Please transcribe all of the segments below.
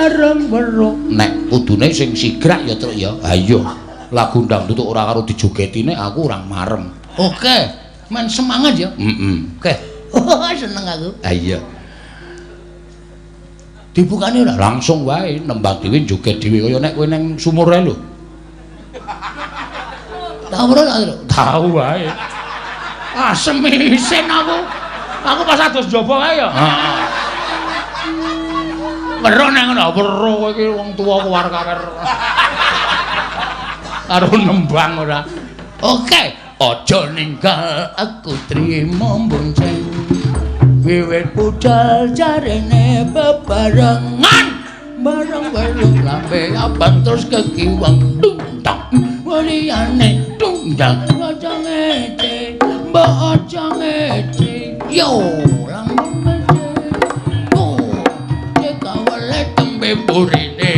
Bareng weruh. Nek kudune sing sigrak ya, Truk ya. Ha iya. Lagu dangdut ora karo dijogetine aku ora marem. Oke, men semangat ya. Heeh. Oke. Seneng aku. Ha iya. Dibukane ora langsung wae nembang dhewe joget dhewe kaya nek kowe nang sumur ae lho. Tau ora ta, Truk? Tau wae. Asem isin aku. Aku pas adus njaba kae ya. Heeh. Weruh nang ngono, weruh kowe iki wong tuwa kuwar-kawer. Karo nembang ora. Oke, aja ninggal aku trimo bonceng. Wiwit budal jarene bebarengan. Bareng weruh lambe abang terus kekiwang tungtang. Waliyane tungtang aja ngece, mbok aja ngece. Yo, lamun ngece. Oh, kawale tembe burine.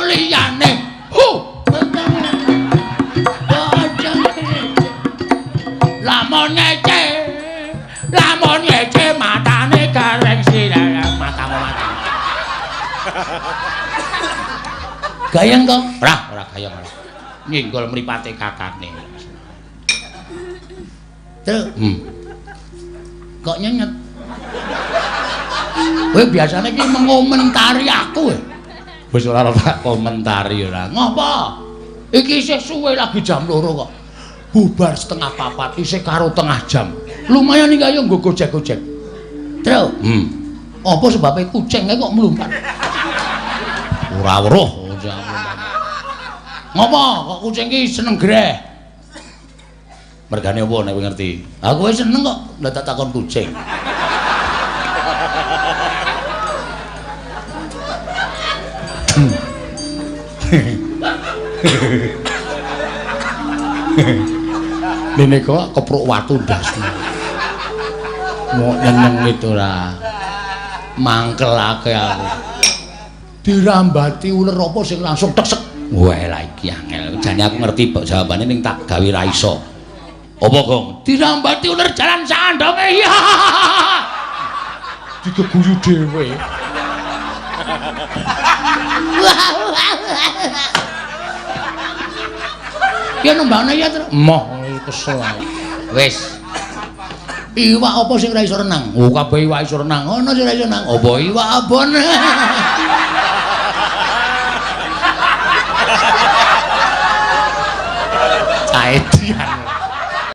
Liyane. Hu. Aja ngece. Lamun ngece. Lamun ngece matane gareng sirah matamu matamu. Gayeng to? Ora, ora gayeng ora. Nyenggol mripate kakane. Truk. Kok nyenyet? Kowe biasane iki mengomentari aku. Wis ora tak komentari ora. Ngopo? Iki isih suwe lagi jam 2 kok. Bubar 3:30 isih karo tengah jam. Lumayan iki ayo nggo gojek-gojek. Truk. Apa sebabe kucinge kok mlumpat? Ora weruh. Ngopo kok kucing iki seneng greh? Mergane apa nek kowe ngerti? Aku wis seneng kok ndak tak takon kucing. Dene kok kepruk watu ndasmu. Mok nyeneng itu ora. Mangkelake aku. Dirambati uler apa sing langsung teksek. Wah, lah iki angel. Jane aku ngerti bab jawabane ning tak gawe ra iso. Apa, Gong? Dirambati uler jalan sandonge. Ya. Digeguyu dhewe. Ya nembangane ya, Truk. Moh kesel aku. Wis. Iwak apa sing ora iso renang? Oh, kabeh iwak iso renang. Ono sing ora iso renang. Apa iwak abon?